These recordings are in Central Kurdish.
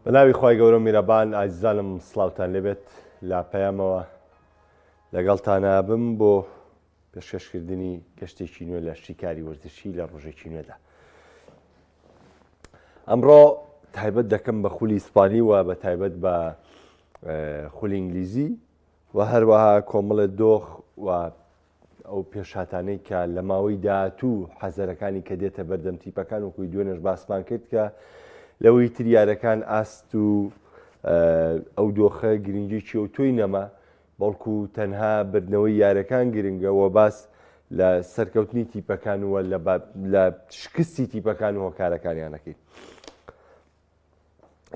بە ناوی خوای گەورە و میرەبان ئازیزانم سڵاوتان لێبێت لە پەیامەوە لەگەڵتانە بم بۆ پێشکەشکردنی گەشتێکی نوێ لە شیکاری وەرزشی لە ڕۆژێکی نوێدا ئەمڕۆ تایبەت دەکەم بە خولی ئیسپانی و بە تایبەت بە خولی ئینگلیزی و هەروەها کۆمەڵێ دۆخ و ئەو پێشهاتانەی کە لە ماوەی داهاتوو حەزەرەکانی کە دێتە بەردەم تیپەکان وەکوی دوێنێش باسمان کرد کە لەوەی تر یارەکان ئاست و ئەو دۆخە گرنگیی ئەو تۆی نەما بەڵکو تەنها بردنەوەی یارەکان گرنگە و باس لە سەرکەوتنی تیپەکان و لە شکستی تیپەکان و هۆکارەکانیانەکەین.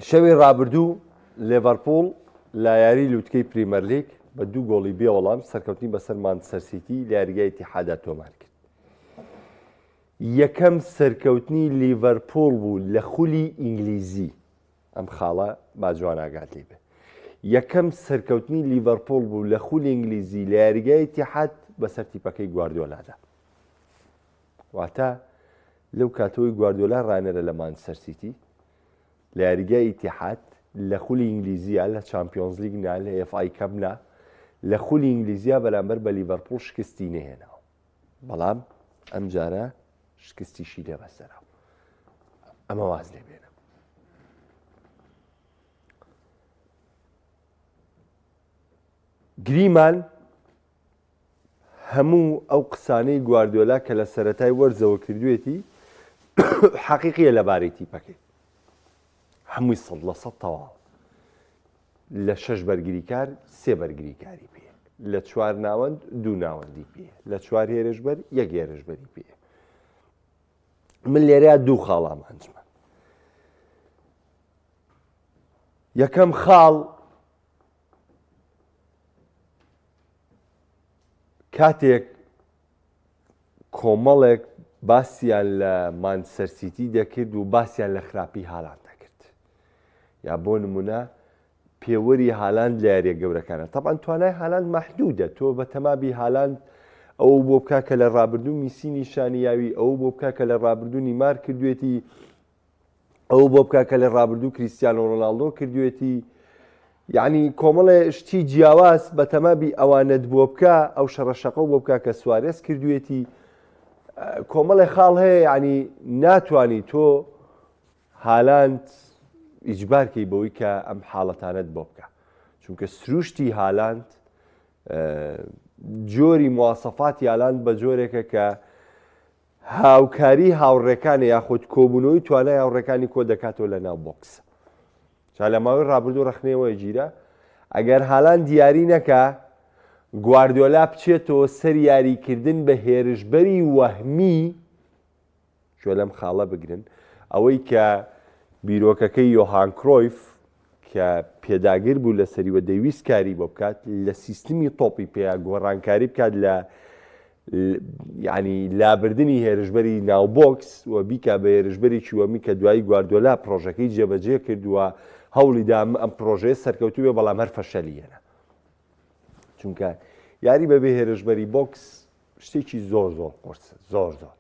شەوی رابردوو لێڤەرپوڵ لە یاری لوتکەی پریمەرلیگ بە دوو گۆڵی بێ وەڵام سەرکەوتنی بەسەر مانچستەر سیتی لە یاریگای ئیتیحادا تۆمار کرد. یەکەم سەرکەوتنی لیڤەرپوڵ بوو لە خولی ئینگلیزی ئەم خاڵە با جوان ئاگات لێ بێ. یەکەم سەرکەوتنی لیڤەرپوڵ بوو لە خولی ئینگلیزی لە یاریگای ئیتیحاد بەسەر تیپەکەی گواردیۆلادا. واتە لەو کاتەوەی گواردیۆلا ڕانەرە لە مانچستەر سیتی لە یاریگای ئیتیحاد لە خولی ئینگلیزیە لە چامپیۆنزلیگ نا لە ئێف ئای کەپ نا لە خولی ئینگلیزیە بەرامبەر بە لیڤەرپوڵ شکستی نەهێناوە بەڵام ئەم جارە شکستیشی لێ بەسەرا ئەمە واز لێ بێنە گریمان هەموو ئەو قسانەی گواردیۆلا کە لە سەرەتای وەرزەوە کردوێتی حەقیقیە لەبارەی تیپەکەی هەمووی 100% تەواوە لە شەش بەرگریکار سێ بەرگریکاری پێ لە چوار ناوەند دوو ناوەندی پێ لە چوار هێرشبەر یەک هێرشبەری پێ من لێرە دوو خاڵ ئامانجمە یەکەم خاڵ کاتێک کۆمەڵێک باسیان لە مانچستەر سیتی دەکرد و باسیان لە خراپی هالاند دەکرد یا بۆ نمونە پێوەری هالاند لە یاریە گەورەکانە تەبعەن توانای هالاند مەحدودە تۆ بە تەمابی هالاند ئەو بۆ بکە کە لە ڕابردوو میسی نیشانی یاوی ئەو بۆ بکە کە لە ڕابردوو نیمار کردوێتی ئەو بۆ بکە کە لە ڕابردوو کریستیانۆ ڕۆناڵدۆ کردوێتی یعنی کۆمەڵێ شتی جیاواز بە تەمابی ئەوانەت بۆ بکە ئەو شەڕە شەقە بۆ بکە کە سوارێز کردوێتی کۆمەڵێ خاڵ هەیە یعنی ناتانی تۆ هالاند ئیجبارکەی بەوەی کە ئەم حاڵەتانت بۆ بکە چونکە سروشتی هالاند جۆری موواسەفاتی هالاند بە جۆرێکە کە هاوکاری هاوڕێکانە یاخود کۆبوونەوەی توانای هاوڕێکانی کۆ دەکاتەوە لە ناو بۆکس. جا لە ماوەی ڕابردوو ڕەخنەیەوە گیرا ئەگەر هالاند دیاری نەکا گواردیۆلا بچێتەوە سەر یاریکردن بە هێرشبەری وەهمی گوێ لەم خاڵە بگرن ئەوەی کە بیرۆکەکەی یۆهان کرۆیف کە پێداگر بوو لەسەری و دەیویست کاری بۆ بکات لە سیستمی تۆپی پێیا گۆڕانکاری بکات لە یعنی لابردنی هێرشبەری ناو بۆکس و بیکا بە هێرشبەرێکی وەمی کە دوایی گواردۆلا پرۆژەکەی جێبەجێ کردووە هەوڵی دام ئەم پرۆژەیە سەرکەوتوو بێ بەڵام هەر فەشەلی هێنا چونکە یاری بەبێ هێرشبەری بۆکس شتێکی زۆر زۆر قورسە زۆر زۆر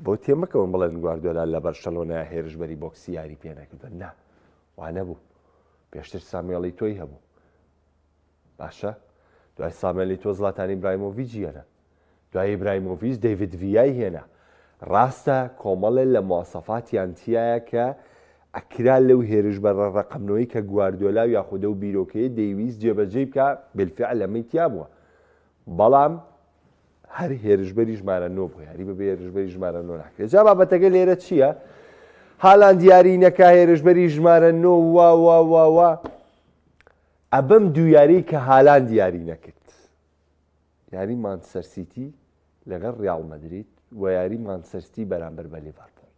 بۆ تێمەکەون بڵێن گواردیۆلا لە بەرشەلۆنە هێرشبەری بۆکسی یاری پێ نەکردووە نا وا نەبوو پێشتر سامێڵی تۆی هەبوو باشە دوای سامێلی تۆ زلاتان ئیبراهیمۆڤیچ هێنا دوای ئیبراهیمۆڤیچ دەیڤید ڤیای هێنا ڕاستە کۆمەڵێ لە مواسەفاتیان تایە کە ئەکرا لەو هێرشبەرە ڕەقەمنەوەی کە گواردیۆلا و یاخودە و بیرۆکەیە دەیویست جێبەجێی بکە بالفعل ئەمەی تیا بووە بەڵام هەر هێرشبەری ژمارە نۆ بوو یاری بەبێ هێرشبەری ژمارە نۆ ناکرێت جا بابەتەکە لێرە چییە؟ هالاند یاری نەکا هێرشبەری ژمارە نۆ وا وا وا وا ئەبەم دوو یاری کە هالاند یاری نەکرد یاری مانچستەر سیتی لەگەڵ ڕیاڵ مەدرید و یاری مانچستەر سیتی بەرامبەر بە لیڤەرپوڵ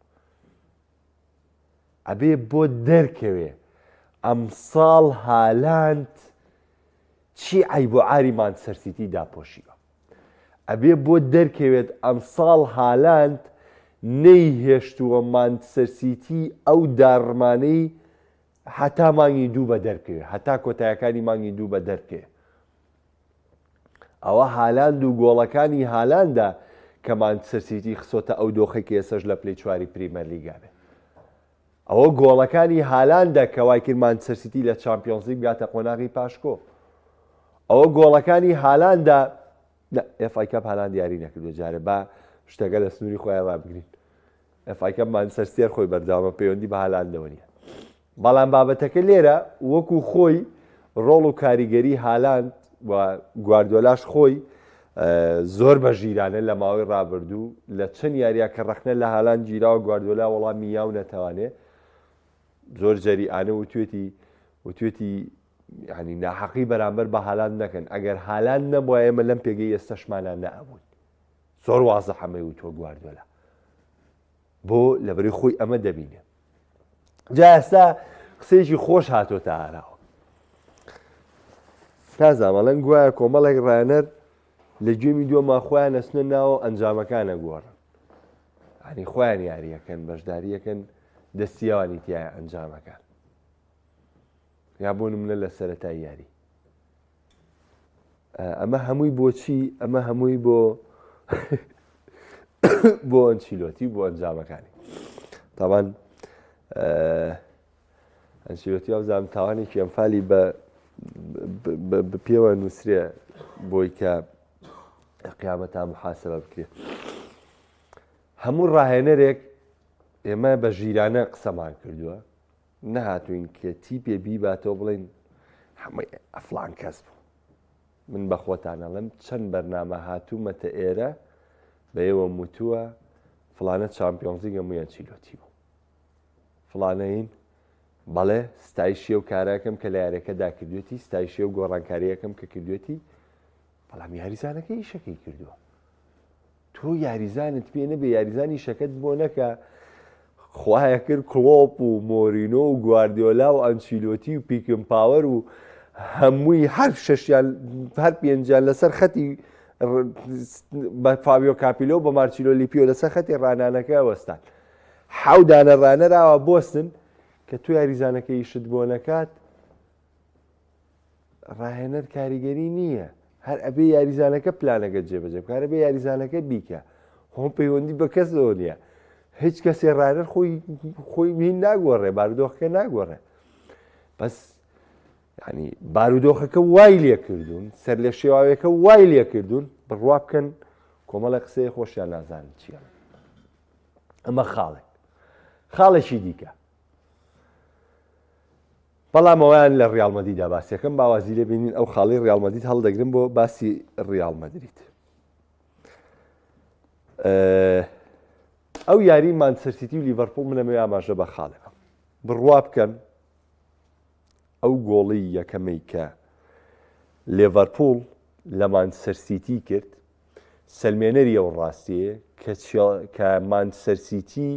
ئەبێ بۆ دەرکەوێ ئەمساڵ هالاند چی عەیب و عاری مانچستەر سیتی داپۆشیوە؟ ئەبێ بۆت دەرکەوێت ئەمساڵ هالاند نەیهێشتووە مانچستەر سیتی ئەو داڕمانەی هەتا مانگی دوو بە دەرکەوێت هەتا کۆتایەکانی مانگی دوو بە دەرکەوێت ئەوە هالاند و گۆڵەکانی هالاندە کە مانچستەر سیتی خسۆتە ئەو دۆخێک ئێسەش لە پلەی چواری پریمەرلیگا بێت. ئەوە گۆڵەکانی هالاندە کە وای کرد مانچستەر سیتی لە چامپیۆنزلیگ بگاتە قۆناغی پاشکۆ. ئەوە گۆڵەکانی هالاندە نە ئێف ئای کەپ هالاند یاری نەکردووە جارێ با شتەکە لە سنووری خۆیان ڕابگرین. ئێف ئای کەپ مانچستەر سیتی خۆی بەردەوامە پەیوەندی بە هالاندەوە نییە. بەڵام بابەتەکە لێرە وەکو خۆی ڕۆڵ و کاریگەری هالاند و گواردیۆلاش خۆی زۆر بە ژیرانە لە ماوەی ڕابردوو لە چەند یارییا کە ڕەخنە لە هالاند گیراوە گواردیۆلا وەڵامی یا و نەتوانێ زۆر جەریئانە وتوێتی وتوێتی ینی ناحەقی بەرامبەر بە هالاند نەکەن ئەگەر هالاند نەبووە ئێمە لەم پێگەی ئێستەشمانە نەئەبووین زۆر وازە حەمەی وتوە گواردیۆلا بۆ لەبەری خۆی ئەمە دەبینێ جا ئێستا قسەیەکی خۆش هاتۆتە ئاراوە تازامەڵەن گوایە کۆمەڵێک ڕایەنەر لە گێمی دووەما خۆیان ئەچنە ناوە ئەنجامەکانە گۆڕن ینی خۆیان یاریەکەن بەشداریەکەن دەستیەوانی تایە ئەنجامەکان یا بۆ نمونە لە سەتای یاری ئەمە هەمووی بۆچی ئەمە هەمووی بۆ بۆ ئەنچیلۆتی بۆ ئەنجامەکانی تاوان ئەنچیلۆتی ئەوزام تاوانێکی ئەمفالی بە پێوە نووسرێ بۆی کە قیامەتا محاسبە بکرێت هەموو ڕاهێنەرێک ئێمە بە ژیرانە قسەمان کردووە نەهاتووین کە تیپێ بیباتەوە بڵێین هەمووی ئەفڵان کەس بوو. من بە خۆتان ئەڵێم چەند بەرنامە هاتوومەتە ئێرە بە ئێوەم وتووە فڵانە چامپیۆنزلیگ هەمووی ئەنچیلۆتی بوو. فڵانەین بەڵێ ستایشی ئەو کارەکەم کە لە یاریەکەدا کردوێتی ستایشی ئەو گۆڕانکاریەکەم کە کردوێتی بەڵام یاریزانەکە ئیشەکەی کردووە. تۆ یاریزانت پێ نەبێ یاریزان ئیشەکەت بۆ نەکا خوایە کرد کڵۆپ و مۆرینۆ و گواردیۆلا و ئەنچیلۆتی و پیکن پاوەر و هەمووی هەر شەشیان هەر پێنجیان لەسەر خەتی بە فابیۆ کاپیلۆ بە مارچیلۆ لیپیۆ لەسەر خەتی ڕانانەکە وەستان حەودانە ڕانەراوە بۆستن کە تو یاریزانەکە ئیشت بۆ نەکات ڕاهێنەر کاریگەری نییە هەر ئەبێ یاریزانەکە پلانەکە جێبەجێ بکات ئەبێ یاریزانەکە بیکە خۆم پەیوەندی بە کەسەوە نییە هیچ کەسێ ڕاهێنەر خۆی خۆی هین ناگۆڕێ بارودۆخەکە ناگۆڕێ بەس ینی بارودۆخەکە وای لێ کردوون سەر لە شێواوێکە وای لێ کردوون بڕوا بکەن کۆمەڵە قسەی خۆشیان نازانن چییە ئەمە خاڵێک خاڵێکی دیکە بەڵام ئەویان لە ڕیاڵ مەدریدا باسیەکەم با وازی لێ بینین ئەو خاڵی ڕیاڵ مەدرید هەڵدەگرم بۆ باسی ڕیاڵ مەدرید ئەو یاری مانچستەر سیتی و لیڤەرپوڵ منەمەوێ ئاماژە بە خاڵێ بەم بڕوا بکەن ئەو گۆڵی یەکەمەی کە لێڤەرپوڵ لە مانچستەر سیتی کرد سەلمێنەری ئەو ڕاستیەیە کە کە مانچستەر سیتی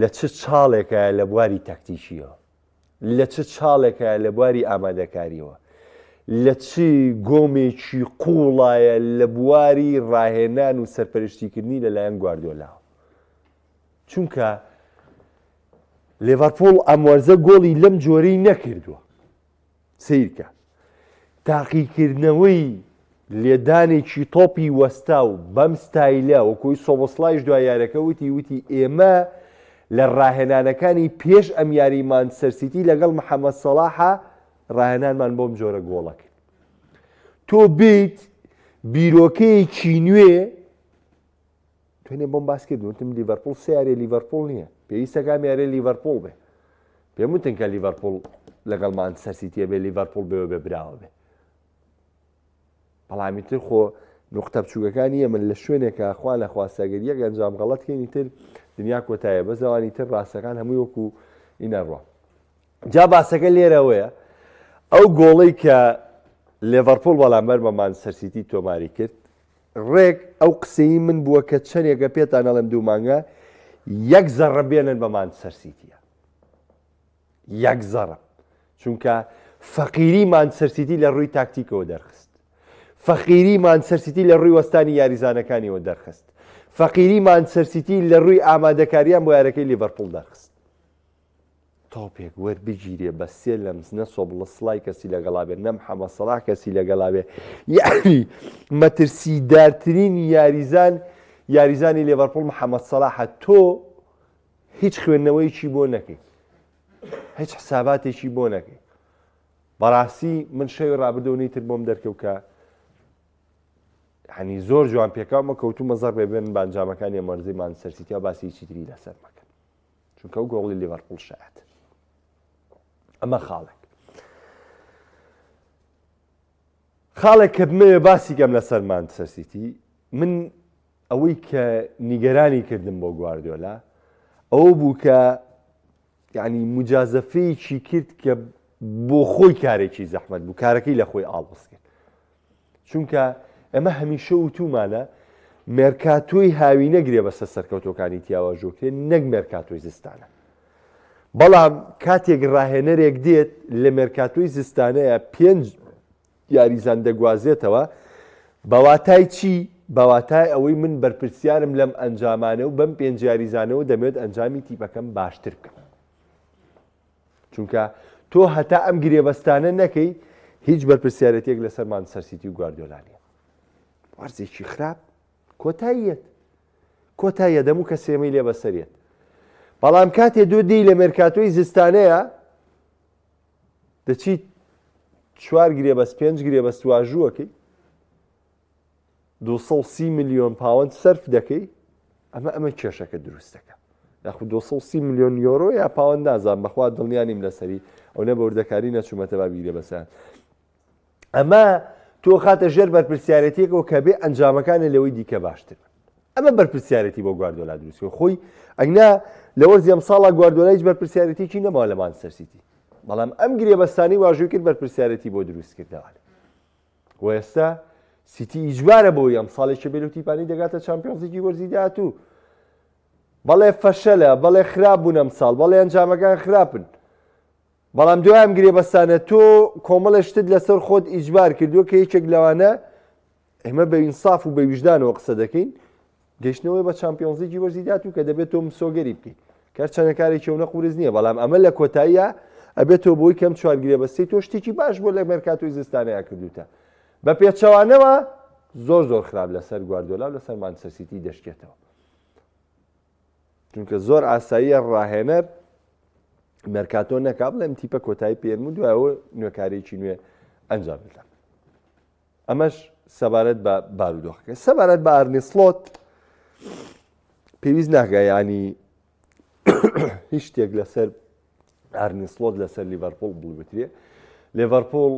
لە چ چاڵێکایە لە بواری تەکتیکیەوە، لە چ چاڵێکایە لە بواری ئامادەکاریەوە، لە چ گۆمێکی قوڵایە لە بواری ڕاهێنان و سەرپەرشتیکردنی لەلایەن گواردیۆلاوە. چونکە لێڤەرپوڵ ئەم وەرزە گۆڵی لەم جۆرەی نەکردووە. سەیرکە تاقیکردنەوەی لێدانێکی تۆپی وەستاو بەم ستایلە وەکوی سۆبۆسلایش دوای یاریەکە وتی وتی ئێمە لە ڕاهێنانەکانی پێش ئەم یاری مانچستەر سیتی لەگەڵ محەممەد سەڵاحە ڕاهێنانمان بۆم جۆرە گۆڵە کرد تۆ بیت بیرۆکەیەکی نوێ دوێنێ بۆم باس کرد وتم لیڤەرپوڵ سێ یاریە لیڤەرپوڵ نییە پێویستە کام یاریە لیڤەرپوڵ بێ پێم وتن کە لیڤەرپوڵ لەگەڵ مانچستەر سیتیە بێ لیڤەرپوڵ بێوە بێ براوە بێ بەڵامی تر خۆ نقطە بچووکەکانی ئەمن لە شوێنێکە خوا نەخواستەگەر یەک ئەنجام غەڵەت کەینی تر دنیا کۆتایە بەس ئەوانی تر ڕاستەکان هەمووی وەکو ئینەڕوە جا باسەکە لێرەوەیە ئەو گۆڵەی کە لێڤەرپوڵ بەڵامبەر بە مانچستەر سیتی تۆماری کرد ڕێک ئەو قسەی من بووە کە چەندێکە پێتان ئەڵێم دوو مانگە یەک زەڕە بێنن بە مانچستەر سیتیە یەک زەڕە چونکە فەقیری مانچستەر سیتی لە ڕووی تاکتیکەوە دەرخست فەقیری مانچستەر سیتی لە ڕووی وەستانی یاریزانەکانیەوە دەرخست فەقیری مانچستەر سیتی لە ڕووی ئامادەکاریان بۆ یارەکەی لیڤەرپوڵ دەرخست تۆپێک وەربگیرێ بە سێ لەمس نە سۆبڵسڵای کەسی لەگەڵا بێ نە محەمەد سەڵاح کەسی لەگەڵا بێ یعنی مەترسیدارترین یاریزان یاریزانی لێڤەرپوڵ محەمەد سەڵاحە تۆ هیچ خوێندنەوەیکی بۆ نەکەی هیچ حساباتێکی بۆ نەکەی بەڕاستی من شەوی ڕابردوو تر بۆم دەرکەوت کە هەنی زۆر جوان پێکاومە کەوتومە زەڕ بێ بێن بە ئەنجامەکانی ئەم وەرزەی مانچستەر سیتی و باسی هیچی تری لەسەر مەکەن چونکە ئەو گۆڵی لیڤەرپوڵ شایەت ئەمە خاڵێک خاڵێک کە بمەوێ باسی کەم لەسەر مانچستەر سیتی من ئەوەی کە نیگەرانی کردم بۆ گواردۆلا ئەوە بوو کە یعنی مجازەفەیەکی کرد کە بۆ خۆی کارێکی زەحمەت بوو کارەکەی لە خۆی ئاڵۆز کرد چونکە ئێمە هەمیشە وتومانە مێرکاتۆی هاوینە گرێبەستە سەرکەوتوەکانی تیا واژۆکرێن نەک مێرکاتۆی زستانە بەڵام کاتێک ڕاهێنەرێک دێت لە مێرکاتۆی زستانەیە پێنج یاریزان دەگوازێتەوە بەواتای چی بەواتای ئەوەی من بەرپرسیارم لەم ئەنجامانە و بەم پێنج یاریزانەوە دەمێت ئەنجامی تیپەکەم باشتر بکەم چونکە تۆ هەتا ئەم گرێبەستانە نەکەی هیچ بەرپرسیارەتێک لەسەر مانچستەر سیتی و گواردیۆلا نیە وەرزێکی خراپ کۆتاییەت کۆتاییە دەموو کە سێمەی لێ بەسەرێت بەڵام کاتێ دو دی لە مێرکاتۆی زستانەیە دەچیت چوار گرێبەست پێنج گرێبەست واژووەکەی 230 میلیۆن پاوەند سەرف دەکەی ئەمە ئەمە کێشەکە دروست دەکە یاخود 230 میلیۆن یۆرۆ یا پاوەند نازانم بەخوا دڵنیا نیم لەسەری ئەو نە بەوردەکاری نەچوومەتە بابی گرێبەسە ئەمە تۆ خاتە ژێر بەرپرسیارەتێکەوە کە بێ ئەنجامەکانی لەوەی دیکە باشتر بن ئەمە بەرپرسیارەتی بۆ گواردۆلا دروست کرد خۆی ئەگنا لە وەرزی ئەمساڵا گواردۆلا هیچ بەرپرسیارەتێکی نەماوە لە مانچستەر سیتی بەڵام ئەم گرێبەستانی واژووی کرد بەرپرسیارەتی بۆ دروست کردەوە و ئێستا سیتی ئیجبارە بۆی ئەم ساڵێکی بێ لەو تیپانی دەگاتە چامپیۆنزلیگی وەرزی داهاتوو بەڵێ فەشەلە بەڵێ خراپ بوون ئەم ساڵ بەڵێ ئەنجامەکان خراپن بەڵام دوای ئەم گرێبەستانە تۆ کۆمەڵێ شتت لەسەر خۆت ئیجبار کردووە کە یەکێک لەوانە ئێمە بە ئینساف و بە ویژدانەوە قسە دەکەین گەشتنەوەی بە چامپیۆنزلیگی وەرزی داهاتوو کە دەبێت تۆ مسۆگەری بکەیت کەر چەنە کارێکی ئەونە قورس نییە بەڵام ئەمە لە کۆتاییە ئەبێت تۆ بۆی کەم چوار گرێبەستەی تۆ شتێکی باش بۆ لە مێرکاتۆی زستانەیە کردوتە بە پێچەوانەوە زۆر زۆر خراپ لەسەر گواردۆلا و لەسەر مانچستەر سیتی دەشکێتەوە چونکە زۆر ئاساییە ڕاهێنەر مێرکاتۆ نەکا بڵێم تیپە کۆتایی پێرم و دوایەوە نوێکارێکی نوێ ئەنجام بدەم ئەمەش سەبارەت بە بارودۆخەکە سەبارەت بە ئارنی سلۆت پێویست ناکە ینی هیچ شتێک لەسەر ئارنی سلۆت لەسەر لیڤەرپوڵ بڵبترێ لێڤەرپوڵ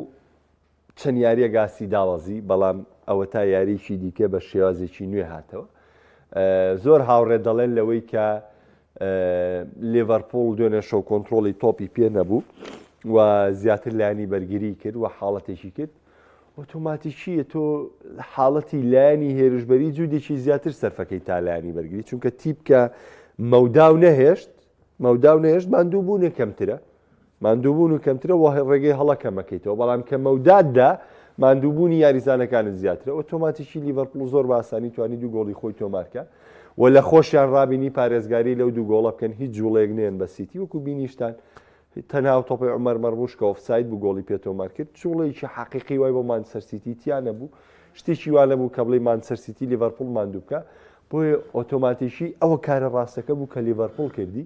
چەند یاریە گاسی داوەزی بەڵام ئەوە تا یاریکی دیکە بە شێوازێکی نوێ هاتەوە زۆر هاوڕێ دەڵێن لەوەی کە لیڤەرپوڵ دوێنێ شەو کۆنترۆڵی تۆپی پێ نەبوو و زیاتر لایەنی بەرگری کرد و حاڵەتێکی کرد ئۆتۆماتیکیە تۆ حاڵەتی لایەنی هێرشبەری جودێکی زیاتر سەرفەکەی تا لایەنی بەرگری چونکە تیپ کە مەودا و نەهێشت مەودا و نەهێشت ماندووبوونە کەمترە ماندووبوون و کەمترە و ڕێگەی هەڵە کەمەکەیتەوە بەڵام کە مەوداتدا ماندووبوونی یاریزانەکانت زیاترە ئۆتۆماتیکی لیڤەرپوڵ زۆر بە ئاسانی توانی دوو گۆڵی خۆی تۆمارکە و لە خۆشیان ڕابینی پارێزگاری لەو دوو گۆڵە بکەن هیچ جوڵەیەک نێن بە سیتی وەکو بینیشتان تەنها و تۆپی عومەر مەرموش کە ئۆفساید بوو گۆڵی پێ تۆمار کرد جوڵەیەکی حەقیقی وای بۆ مانچستەر سیتی تیا نەبوو شتێکی وا نەبوو کە بڵێی مانچستەر سیتی لیڤەرپوڵ ماندوو بکە بۆیە ئۆتۆماتیکی ئەوە کارە ڕاستەکە بوو کە لیڤەرپوڵ کردی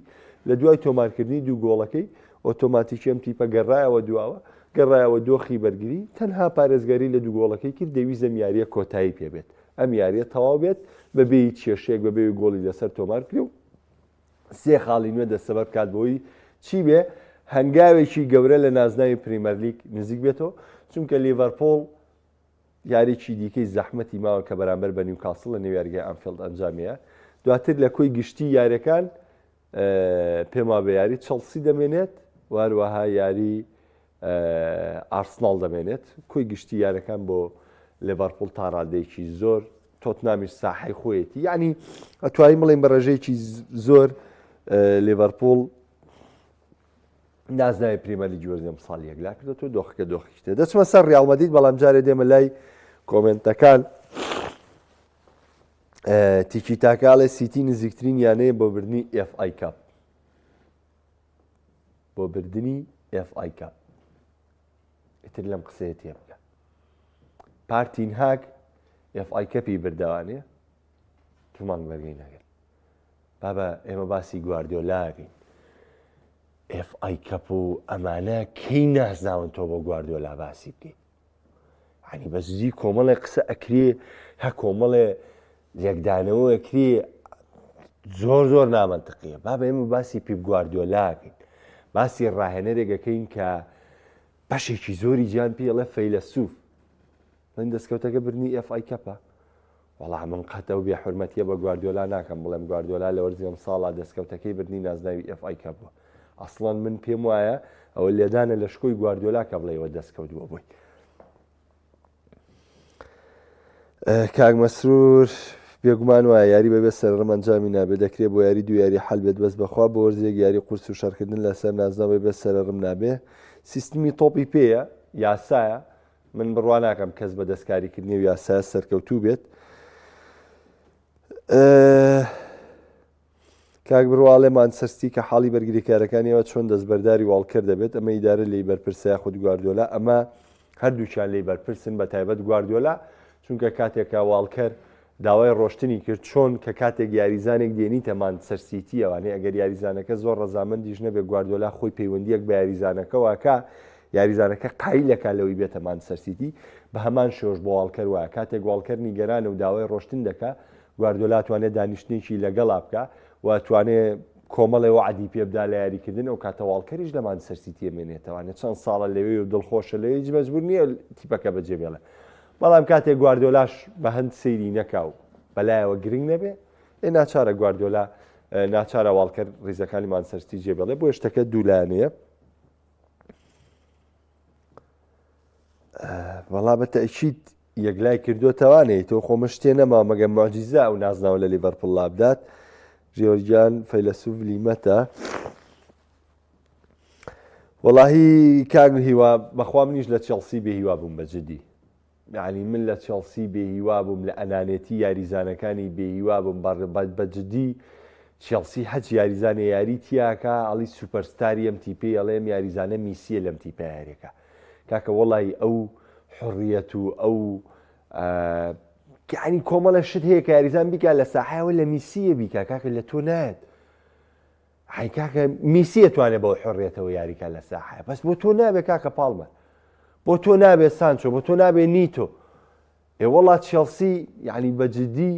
لە دوای تۆمارکردنی دوو گۆڵەکەی ئۆتۆماتیکی ئەم تیپە گەڕایەوە دواوە گەڕایەوە دۆخی بەرگری تەنها پارێزگاری لە دوو گۆڵەکەی کرد دەیویست ئەم یاریە کۆتایی پێبێت ئەم یاریە تەواو بێت بەبێ هیچ کێشەیەک بەبێ گۆڵی لەسەر تۆمار بکرێ و سێ خاڵی نوێ دەستەبەر بکات بۆی چی بێ هەنگاوێکی گەورە لە نازناوی پریمەرلیگ نزیک بێتەوە چونکە لیڤەرپۆڵ یاریی دیکەی زەحمەتی ماوە کە بەرامبەر بە نیوکاسڵ لە نێو یاریگای ئانفیڵد ئەنجامیە دواتر لە کۆی گشتی یاریەکان پێم وابێ یاری چڵسی دەمێنێت واروەها یاری ئارسناڵ دەمێنێت کۆی گشتی یارەکان بۆ لێڤەرپوڵ تا ڕادەیەکی زۆر تۆتنامیش ساحەی خۆیەتی یعنی ئەتوانین بڵێین بە ڕێژەیەکی زۆر لێڤەرپوڵ نازناوی پریمەرلیگی وەرزی ئەمساڵ یەکلا کردێتەوە دۆخەکە دۆخێکی تر دەچمە سەر ڕیاڵ مەدرید بەڵام جارێ دێمە لای کۆمێنتەکان تیکی تاکاڵێ سیتی نزیکترین یانەیە بۆ بردنی ئێف ئای کاپ بۆ بردنی ئێف ئای کاپ ئیتر لەم قسەیە تێبگە پارتین هاک ئێف ئای کەپی بردەوانێ دوو مانگ بەرگەی نەگرت. بابە ئێمە باسی گواردیۆلاکەین ئێف ئای کەپ و ئەمانە کەی نازناون تۆ بۆ گواردیۆلا باسی بکەیت ینی بە زی کۆمەڵێ قسە ئەکرێ هە کۆمەڵێ لێکدانەوە ئەکرێ زۆر زۆر نامەنتقیە با بە ئێمە باسی پیپ گواردیۆلاکەین باسی ڕاهێنەرێک ئەکەین کە بەشێکی زۆری جیان پێڵێ فەیلەسوف من دەستکەوتەکە بردنی FA Cup ە؟ وەڵا من قەت ئەو بێ حورمەتیە بە گواردیۆلا ناکەم بڵێم گواردیۆلا لە وەرزی ئەمساڵا دەستکەوتەکەی بردنی نازناوی FA Cup بووە ئەسڵەن من پێم وایە ئەوە لێدانە لە شکۆی گواردیۆلا کە بڵێ ئەوە دەستکەوت بووە بۆی. کاک مەسرور بێگومان وایە یاری بەبێ سەرڕم ئەنجامی نابێت دەکرێت بۆ یاری دوو یاری حل بێت بەس بەخوا بۆ وەرزێک یاری قورس و شەڕکردن لەسەر نازناو بەبێ سەرڕم نابێ سیستمی تۆپی پێیە یاسایە من بڕوا ناکەم کەس بە دەستکاریکردنی و یاسایە سەرکەوتوو بێت. کاک بڕواڵێ مانچستەر سیتی کە حاڵی بەرگریکارەکانیەوە چۆن دەستبەرداری واڵکەر دەبێت ئەمە ئیدارە لی بەرپرسە یاخود گواردیۆلا ئەمە هەردووکیان لی بەرپرسن بە تایبەت گواردیۆلا چونکە کاتێکە واڵکەر داوای ڕۆشتنی کرد چۆن کە کاتێک یاریزانێک دێنیتە مانچستەر سیتیەوانێ ئەگەر یاریزانەکە زۆر ڕەزامەندیش نەبێت گواردیۆلا خۆی پەیوەندیەک بە یاریزانەکەوە ئەکا یاریزانەکە قایل ئەکا لەوەی بێتە مانچستەر سیتی بە هەمان شێوەش بۆ واڵکەر وایە کاتێک واڵکەر نیگەرانە و داوای ڕۆشتن دەکا گواردیۆلا توانێت دانیشتنێکی لەگەڵا بکا و توانێ کۆمەڵێ وەعدی پێ بدا لە یاریکردن ئەو کاتە واڵکەریش لە مانچستەر سیتی ئەمێنێتەوانێ چەند ساڵە لەوێ و دڵخۆشە لەوێ هیچ مەجبور نییە تیپەکە بەجێ بێڵێ بەڵام کاتێک گواردیۆلاش بە هەند سەیری نەکا و بەلایەوە گرنگ نەبێ ئێ ناچارە گواردیۆلا ناچارە واڵکەر ریزەکانی مانچستەر سیتی جێبێڵێ بۆیە شتەکە دوولایەنەیە. وەڵا بە تەئکید یەکلای کردوتەوانەی تۆ خۆ من شتێ نەما مەگە معجیزە ئەو نازناوە لە لیڤەرپوڵ لابدات ژێۆرگیان فەیلەسوف لیمەتە وەڵاهی کاک هیوا بەخوا منیش لە چێڵسی بێ هیوا بووم بە جدی یعنی من لە چێڵسی بێ هیوا بووم لە ئەنانێتی یاریزانەکانی بێ هیوا بووم بە جدی چێڵسی هەچ یاریزانێ یاری تیاکە ئەڵی سوپەرستاری ئەم تیپەی ئەڵێم یاریزانە میسیە لەم تیپە یاریەکە کاکە وەڵی ئەو حڕیەت و ئەو یعنی کۆمەڵە شت هەیە کە یاریزان بیکا لە ساحەوە لە میسیە بیکا کاکە لە تۆ نایەت حی کاکە میسی ئەتوانێ بەو حڕێتەوە یاریکا لە ساحە بەس بۆ تۆ نابێ کاکە پاڵمە بۆ تۆ نابێ سانچۆ بۆ تۆ نابێ نیتۆ ئێ وەڵا چێڵسی یعنی بە جدی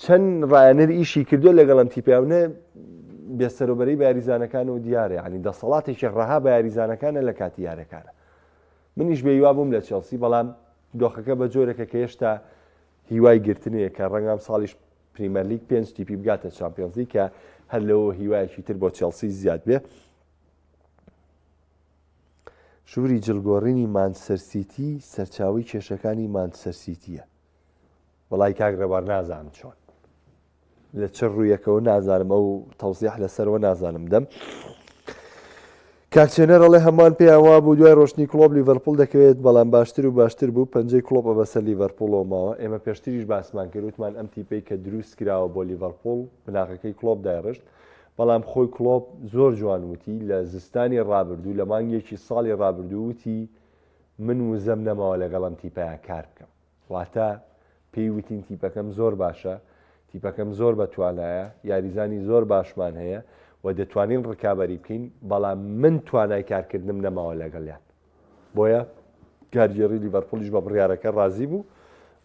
چەند ڕایەنەر ئیشی کردو لەگەڵم تیپیاونە بێسەرۆبەری بە یاریزانەکان و دیارە ینی دەسەڵاتێکی ڕەها بە یاریزانەکانە لە کاتی یارەکانە منیش بێیوا بووم لە چێڵسی بەڵام دۆخەکە بە جۆرێکە کە هێشتا هیوای گرتنەیە کە ڕەنگام ساڵیش پریمەرلیگ پێنج تیپی بگاتە چامپیۆنزلیگ کە هەر لەوە هیوایەکی تر بۆ چێڵسی زیاد بێ. ژووری جلگۆڕینی مانچستەر سیتی سەرچاوەی کێشەکانی مانچستەر سیتیە. وەڵای کاک ڕێبوار نازانم چۆن لە چ ڕوویەکەوە نازانم ئەو تەوزیح لەسەرەوە نازانم دەم. کاک چێنەر ئەڵێ هەمووان پێیان وابوو دوای ڕۆشتنی کڵۆپ لیڤەرپوڵ دەکەوێت، بەڵام باشتر و باشتر بوو، پەنجەی کڵۆپە بەسەر لیڤەرپوڵەوە ماوە، ئێمە پێشتریش باسمان کرد وتمان ئەم تیپەی کە دروست کراوە بۆ لیڤەرپوڵ بناغەکەی کڵۆپ دایڕشت، بەڵام خۆی کڵۆپ زۆر جوان وتی لە زستانی ڕابردوو لە مانگێکی ساڵی ڕابردوو وتی من وزەم نەماوە لەگەڵ ئەم تیپەیا کار بکەم. واتە پێی وتین تیپەکەم زۆر باشە، تیپەکەم زۆر بە توانایە، یاریزانی زۆر باشمان هەیە و دەتوانین ڕکابەری بکەین، بەڵام من توانای کارکردنم نەماوە لەگەڵیان. بۆیە کارگێڕی لیڤەرپوڵیش بە بڕیارەکە ڕازی بوو،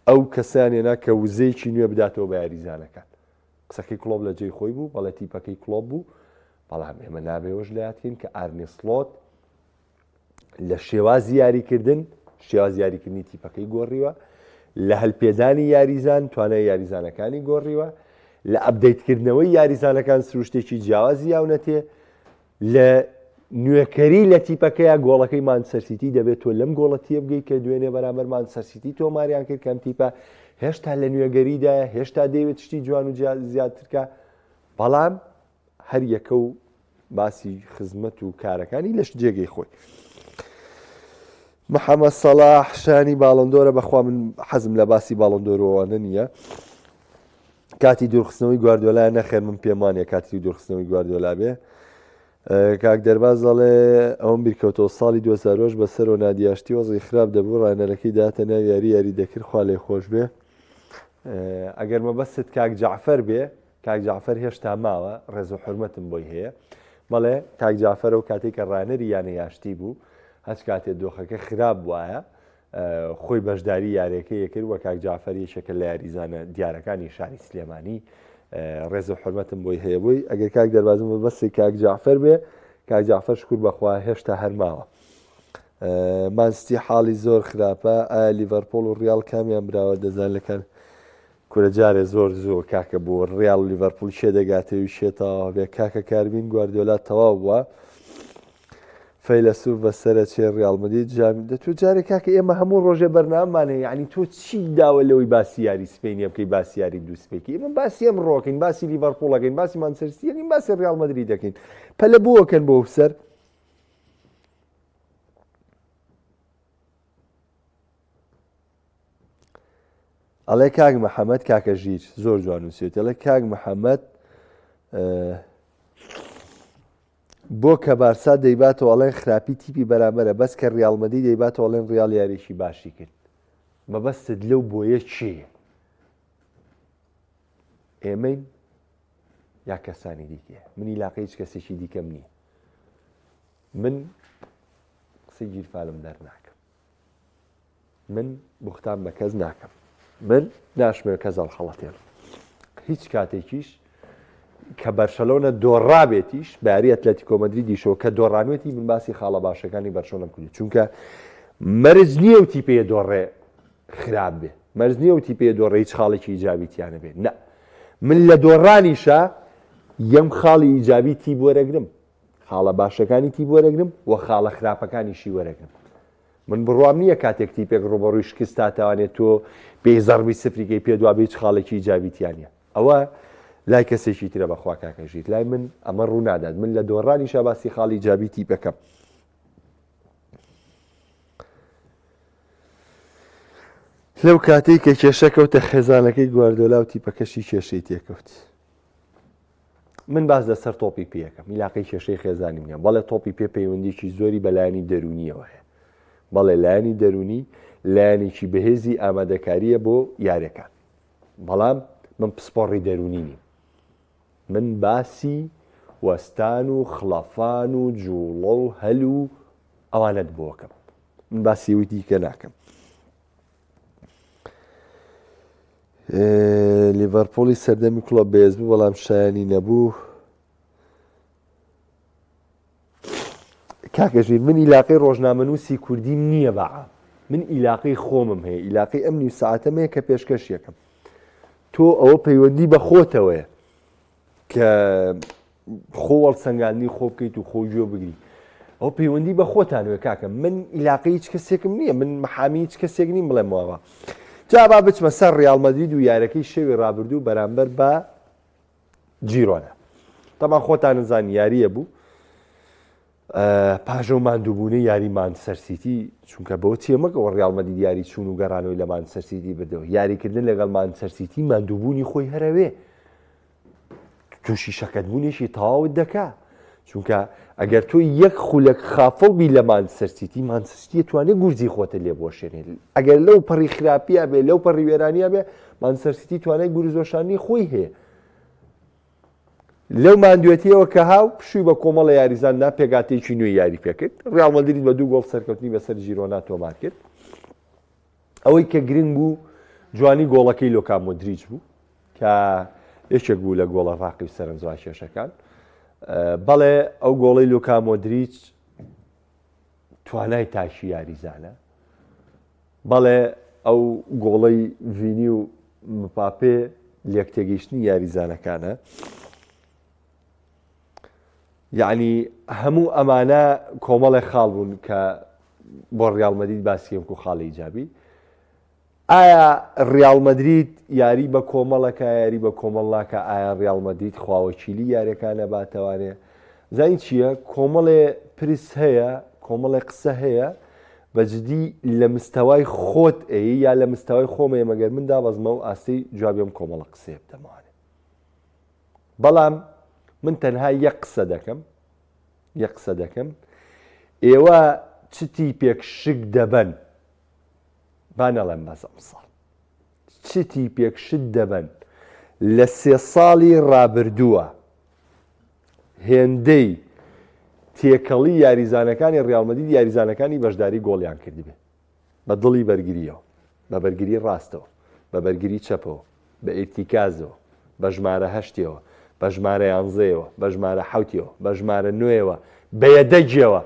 ئەو کەسەیان هێنا کە وزەیەکی نوێ بداتەوە بە یاریزانەکان. قسەکەی کڵۆپ لە جێی خۆی بوو، بەڵێ تیپەکەی کڵۆپ بوو، بەڵام ئێمە نابێ ئەوەش لە یاد کەین کە ئارنێ سڵۆت لە شێوازی یاریکردن شێوازی یاریکردنی تیپەکەی گۆڕیوە لە هەلپێدانی یاریزان توانای یاریزانەکانی گۆڕیوە لە update کردنەوەی یاریزانەکان سروشتێکی جیاوازی یاونەتێ لە نوێکەری لە تیپەکەیە گۆڵەکەی مانچستەر سیتی دەبێت تۆ لەم گۆڵە تێبگەی کە دوێنێ بەرامبەر مانچستەر سیتی تۆماریان کرد کەم تیپە هێشتا لە نوێگەریدا هێشتا دەیەوێت شتی جوان و زیاترکە بەڵام هەر یەکە و باسی خزمەت و کارەکانی لەش جێگەی خۆی. محەممەد سەڵاح شانی باڵندۆرە بەخوا من حەزم لە باسی باڵندۆرەوەوانە نییە کاتی دوورخستنەوەی گواردۆلا نەخێر من پێم وانە کاتی دوورخستنەوەی گواردۆلا بێ کاک دەرباز دەڵێ ئەوم بیرکەوتەوە ساڵی 2000 بەسەرەوە نادیاشتی وەزی خراپ دەبوو ڕاهێنەرەکەی داتە ناو یاری یاری دەکرد خوا لێ خۆش بێ ئەگەر مەبەستت کاک جەعفەر بێ. کاک جەعفەر هێشتا ماوە، ڕێز و حورمەتم بۆی هەیە. بەڵێ کاک جەعفەر ئەو کاتەی کە ڕانەری یانەی ئاشتی بوو، هەچ کاتێ دۆخەکە خراپ بوایە، خۆی بەشداری یاریەکەی ئەکرد و کاک جەعفەر یەکێکە لە یاریزانە دیارەکانی شاری سلێمانی، ڕێز و حورمەتم بۆی هەیە. بۆی ئەگەر کاک دەربازم مەبەستی کاک جەعفەر بێ، کاک جەعفەر شکور بەخوا هێشتا هەر ماوە. مانستی حاڵی زۆر خراپە، ئایا لیڤەرپۆڵ و ڕیاڵ کامیان براوە دەزان لەکان کورە جارێ زۆر زووە کاکە بۆ ڕیاڵ و لیڤەرپوڵ کێ دەگاتێ و کێ تەواو بێ کاکە کاربین گواردیۆلا تەواو بووە فەیلەسوف بەسەرە چێ ڕیاڵ مەدرید جامی دە تۆ جارێ کاکە ئێمە هەموو ڕۆژێ بەرنامەمان هەیە یعنی تۆ چی داوە لەوەی باسی یاری سپینیە بکەی باسی یاری دوو سپێکی ئێمە باسی ئەم ڕۆکەین باسی لیڤەرپوڵەکەین باسی مانچستەر سیتیەکەین باسی ڕیاڵ مەدرید دەکەین پەلە بۆکەن بۆ سەر ئەڵێ کاک محەممەد کاکە ژیر زۆر جوان نووسێت ئەڵێ کاک محەممەد بۆ کە بارسا دەیباتەوە ئەڵێن خراپی تیپی بەرامبەرە بەس کە ریاڵمەدی دەیباتەوە ئەڵێن ریال یاریی باشی کرد مەبەستت لەو بۆیە چییە ئێمەین یا کەسانی دیکە منی لاقی هیچ کەسێکی دیکەم نییە من قسەی گیرفانم دەرناکەم من بوختان بە کەس ناکەم من ناشمەوێت کەس هەڵخەڵەتێنم هیچ کاتێکیش کە بەرشەلۆنە دۆڕابێتیش باری ئەتلەتیکۆ مەدریدیشەوە کە دۆڕانوێتی من باسی خاڵە باشەکانی بەرشەلۆنەم کردو چونکە مەرج نییە و تیپێ دۆڕێ خراپ بێ مەرج نییە و تیپێ دۆڕێ هیچ خاڵێکی ئیجابی تیانە بێ نە من لە دۆڕانیشە یەم خاڵی ئیجابی تیپ وەرەگرم خاڵە باشەکانی تیپ وەرەگرم و خاڵە خراپەکانیشی وەرەگرم من بڕوام نییە کاتێک تیپێک ڕووبەڕووی شکست تاتوانێت تۆ پێی زەڕبی سفریکەی پێ دوا هیچ خاڵێکی ئیجابی تیا نییە ئەوە لای کەسێکی ترە بەخوا کاکە ژیر لای من ئەمە ڕوو نادات من لە دۆڕانیشا باسی خاڵی ئیجابی تیپەکەم لەو کاتەی کە کێشە کەوتە خێزانەکەی گواردۆلا و تیپەکەشی کێشەی تێکەوت من باس لەسەر تۆپی پێیەکەم میلاقەی کێشەی خێزانیم نیە بەڵێ تۆپی پێ پەیوەندیکی زۆری بە لایەنی دەرونیەوە هەیە بەڵێ لایەنی دەرونی لایەنێکی بەهێزی ئامادەکاریە بۆ یاریەکان بەڵام من پسپۆڕی دەرونی نیم من باسی وەستان و خڵەفان و جوڵە و هەل و ئەوانەت بۆکەم من باسی ئەوی دیکە ناکەم لیڤەرپۆڵی سەردەمی کڵۆپ بەهێز بوو بەڵام شایانی نەبوو کاکە ژیر من ئیلاقەی ڕۆژنامەنووسی کوردیم نییە بە عام من ئیلاقەی خۆمم هەیە ئیلاقەی ئەم نیو ساعتەم هەیە کە پێشکەش یەکەم تۆ ئەوە پەیوەندی بە خۆتەوەیە کە خۆ هەڵسەنگاندنی خۆ بکەیت و خۆ گوێ بگری ئەو پەیوەندی بە خۆتانەوە کاکە من ئیلاقی هیچ کەسێکم نییە من محامی هیچ کەسێک نیم بڵێم واوە جا با بچمە سەر ڕیاڵ مەدرید و یارەکەی شەوی ڕابردوو بەرامبەر بە جیرۆنە تەمان خۆتان زان یاریە بوو پاژە و ماندووبوونەی یاری مانچستەر سیتی، چونکە بەوە تێمەگەوە ڕیاڵ مەدرید یاری چوون و گەڕانەوەی لە مانچستەر سیتی بردەوە، یاریکردن لەگەڵ مانچستەر سیتی ماندووبوونی خۆی هەرەوێ تووشی شەکەتبوونێکی تەواوت دەکا، چونکە ئەگەر تۆ یەک خولەک خافڵ بی لە مانچستەر سیتی، مانچستەر سیتی توانێت گورزی خۆتە لێ بۆشێنێت، ئەگەر لەو پەڕی خراپیە بێ لەو پەڕی وێرانیە بێ مانچستەر سیتی توانای گورزۆشانی خۆی هەیە. لەو ماندوێتیەوە کە هاو پشووی بە کۆمەڵە یاریزان دا، پێکهاتەیەکی نوێی یاری پێکرد. ریاڵ مەدرید بە دوو گۆڵ سەرکەوتنی بەسەر جیرۆنا تۆمار کرد. ئەوەی کە گرنگ بوو جوانی گۆڵەکەی لۆکا مۆدریچ بوو کە یەکێک بوو لە گۆڵە ڕاقی و سەرنجڕاکێشەکان. بەڵێ ئەو گۆڵەی لۆکا مۆدریچ توانای تاکی یاریزانە. بەڵێ ئەو گۆڵەی ڤینی و مپاپێ لێکتێگەیشتنی یاریزانەکانە یعنی هەموو ئەمانە کۆمەڵێ خاڵ بوون کە بۆ ڕیاڵ مەدرید باسی وەکو خاڵی ئیجابی ئایا ڕیاڵ مەدرید یاری بە کۆمەڵەکە یاری بە کۆمەڵ ناکە ئایا ڕیاڵ مەدرید خواوەکیلی یاریەکانە باتەوانێ زانی چییە کۆمەڵێ پرس هەیە کۆمەڵێ قسە هەیە بە جدی لە مستەوای خۆت ئەی یا لە مستەوای خۆمەیە مەگەر من دابەزمە و ئاستی جوابی ئەم کۆمەڵە قسەیە بدەمەوانێ بەڵام من تەنها یەک قسە دەکەم یەک قسە دەکەم ئێوە چ تیپێک شک دەبەن با نەڵێم بەس ئەمساڵ چ تیپێک شت دەبەن. لە سێ ساڵی ڕابردووە هێندەی تێکەڵی یاریزانەکانی ڕیاڵ مەدرید یاریزانەکانی بەشداری گۆڵیان کردبێ بە دڵی بەرگریەوە بە بەرگری ڕاستەوە بە بەرگری چەپەوە بە ئیرتیکازەوە بە ژمارە هەشتیەوە بە ژمارە یانزەیەوە بە ژمارە حەوتیەوە بە ژمارە نۆیەوە بە یەدەگیەوە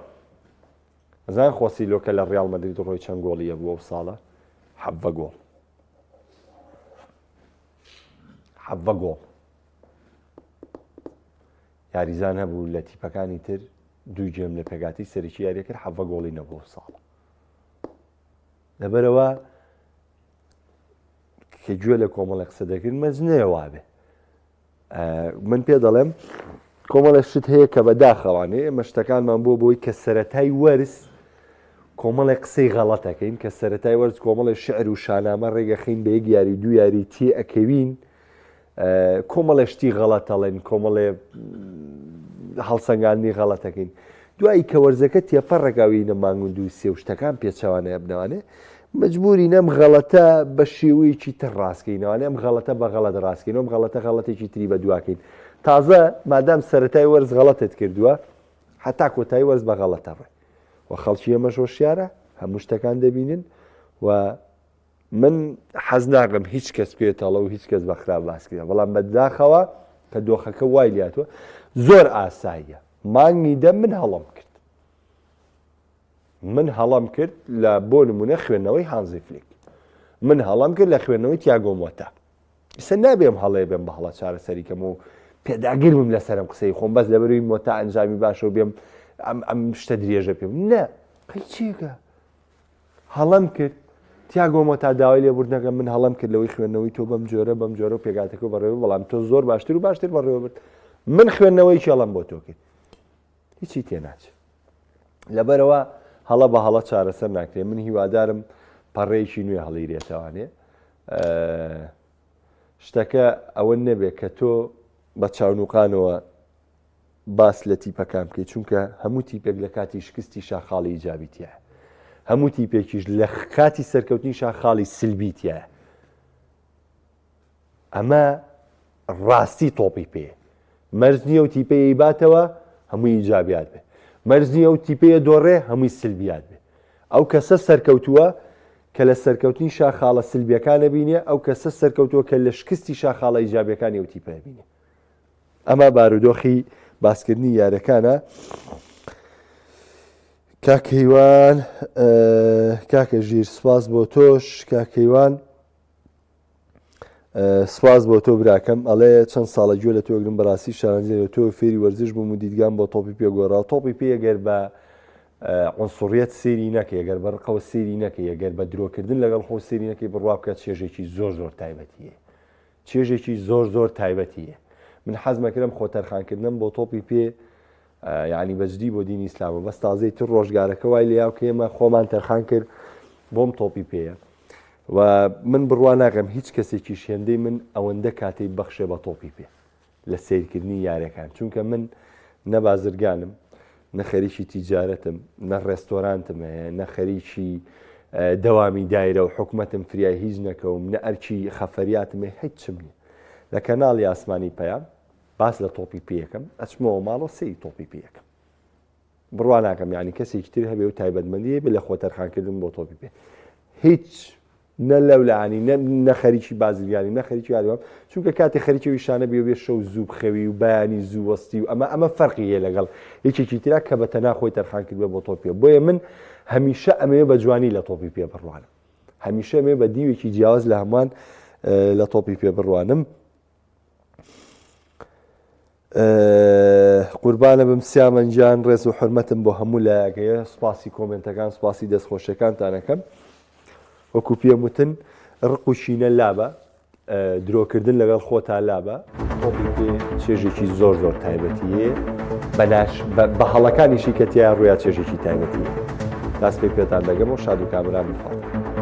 ئەزان خۆسیلۆ کە لە ڕیاڵ مەدرید ڕۆی چەند گۆڵی هەبوو ئەو ساڵە؟ حەڤە گۆڵ. حەڤە گۆڵ. یاریزان هەبوو لە تیپەکانی تر دوو گێم لە پێگاتی سەرەکی یاریە کرد حەڤە گۆڵی نەبوو ئەو ساڵە. لەبەرەوە کە گوێ لە کۆمەڵی قسە دەکرد مەرج نەیە وابێ. من پێ دەڵێم کۆمەڵێ شت هەیە کە بەداخەوانێ ئێمە شتەکانمان بۆ بۆی کە سەتای وەرز کۆمەڵێ قسەی غەڵەتەکەین کە سەتای وەرز کۆمەڵێ شعر و شانامە ڕێگەخین بە یەک یاری دوو یاری تێ ئەکەوین کۆمەڵێ شتی غەڵەتەڵێن کۆمەڵێ هەڵسەنگاندنی غەڵەتەکەین دوایی کە وەرزەکە تێپەڕەکە وینە مانگ و دوو سێ و شتەکان پێچەوانە ئەبنەوانێ مەجبورین ئەم غەڵەتە بە شێوەیەکی تر ڕاستکەینەوانێ ئەم غەڵەتە بە غەڵەت ڕاستکەین ئەم غەڵەتە غەڵەتێکی تری بە دواکەین تازە مادام سەرەتای وەرز غەڵەتت کردووە هەتا کۆتایی وەرز بە غەڵەتە ڕێ و خەڵکی ئێمەش هۆشیارە هەموو شتەکان دەبینن و من حەز ناکەم هیچ کەس بکەوێتەڵە و هیچ کەس بە خراپ باس کرێ بەڵام بەداخەوە کە دۆخەکە وای لاتوە زۆر ئاساییە مانگی دە من هەڵم کرد من هەڵم کرد لە بۆ نمونە خوێندنەوەی هانزی فلیک من هەڵم کرد لە خوێندنەوەی تیاگۆ مۆتا ئیسە نابێم هەڵێ بێم بە هەڵە چارەسەری کەم و پێداگر بم لەسەرم قسەی خۆم بەس لەبەروی مۆتا ئەنجامی باشە و بێم ئەم ئەم شتە درێژە پێم نە قەیچێکە هەڵەم کرد تیاگۆ مۆتا داوای لێبوردنەکەم من هەڵەم کرد لەوەی خوێندنەوەی تۆ بەم جۆرە بەم جۆرە و پێگاتەکە بەڕێوە بەڵام تۆ زۆر باشتر و باشتر بەڕێوە برد من خوێندنەوەی کێڵم بۆ تۆ کرد هیچی تێناچێت لەبەرەوە هەڵە بە هەڵە چارەسەر ناکرێت من هیوادارم پەڕەیەکی نوێ هەڵیرێتەوانێ شتەکە ئەوە نەبێت کە تۆ بە چاونوقانەوە باس لە تیپەکان بکەیت چونکە هەموو تیپێک لە کاتی شکستی شا خاڵی ئیجابی تایە هەموو تیپێکیش لە کاتی سەرکەوتنی شا خاڵی سلبی تایە ئەمە ڕاستی تۆپی پێ مەرج نییە و تیپەیە باتەوە هەمووی ئیجابیات بێ مەرج نییە و تیپەیە دۆڕێ هەمووی سلبیات بێ ئەو کەسە سەرکەوتووە کە لە سەرکەوتنی شا خاڵە سلبیەکانە بینێ ئەو کەسە سەرکەوتووە کە لە شکستی شا خاڵە ئیجابیەکانی ئەو تیپە بینێ ئەمە بارودۆخی باسکردنی یارەکانە کاک هیوان کاکە ژیر سپاس بۆ تۆش کاک هیوان سپاس بۆ تۆ براکەم ئەڵێ چەند ساڵە گوێ لە تۆگرم بەڕاستی شانازی لە تۆ فێری وەرزش بووم و دیدگام بۆ تۆپی پێ گۆڕا تۆپی پێ گەر بە عنسوڕیەت سێری نەکەی گەر بە ڕقەوە سێری نەکەی گەر بە درۆکردن لەگەڵ خۆ سێری نەکەی بڕوا بکە چێژێکی زۆر زۆر تایبەتیە چێژێکی زۆر زۆر تایبەتیە من حەزمەکرم خۆ تەرخانکردنم بۆ تۆپی پێ یعنی بەجدی بۆ دینی ئیسلامە بەس تازەی تر ڕۆژگارەکە وای لێیاو کە ئێمە خۆمان تەرخان کرد بۆم تۆپی پێیە و من بڕوا ناکەم هیچ کەسێکیش هێندەی من ئەوەندە کاتەی بەخشێ بە تۆپی پێ لە سیرکردنی یارەکان چونکە من نە بازرگانم نە خەریکی تیجارەتم نە ڕێستۆرانتم هەیە نە خەریکی دەوامی دایرە و حکومەتم فریای هیچ نەکەوم نە ئەرکی خەفەریاتم هەیە هیچم نییە لە کەناڵی ئاسمانی پەیام باس لە تۆپی پێیەکەم ئەچمەوە ماڵەوە سەیری تۆپی پێیەکەم بڕوا ناکەم یعنی کەسێکی تر هەبێ و تایبەتمەندی هەبێ لە خۆ تەرخانکردن بۆ تۆپی پێ هیچ نە لەولانی نە خەریکی بازرگانی نە خەریکی یاریوام چونکە کاتی خەریکی ویشانە بێ بێ شەو زوو بخەوی و بەیانی زوو وەستی و ئەمە ئەمە فەرقی هەیە لەگەڵ یەکێکی ترا کە بە تەنا خۆی تەرخان کردوە بۆ تۆپی پێ بۆیە من هەمیشە ئەمەوێ بە جوانی لە تۆپی پێ بڕوانم هەمیشە ئەمەوێ بە دیوێکی جیاواز لە هەمووان لە تۆپی پێ بڕوانم قوربانە بم سیامەند گیان ڕێز و حرمەتم بۆ هەموو لایەک هەیە سوپاسی کۆمنتەکان سوپاسی دەستخۆشیەکانتانەکەم وەکو پێم وتن ڕق و کینە لابە درۆکردن لەگەڵ خۆتا لابە تۆپی پێ چێژێکی زۆر زۆر تایبەتیە بەناش بە هەڵەکانیشی کە تیا ڕویا چێژێکی تایبەتیە تاسپی پێتان دەگەم و شاد و کامران بخوات.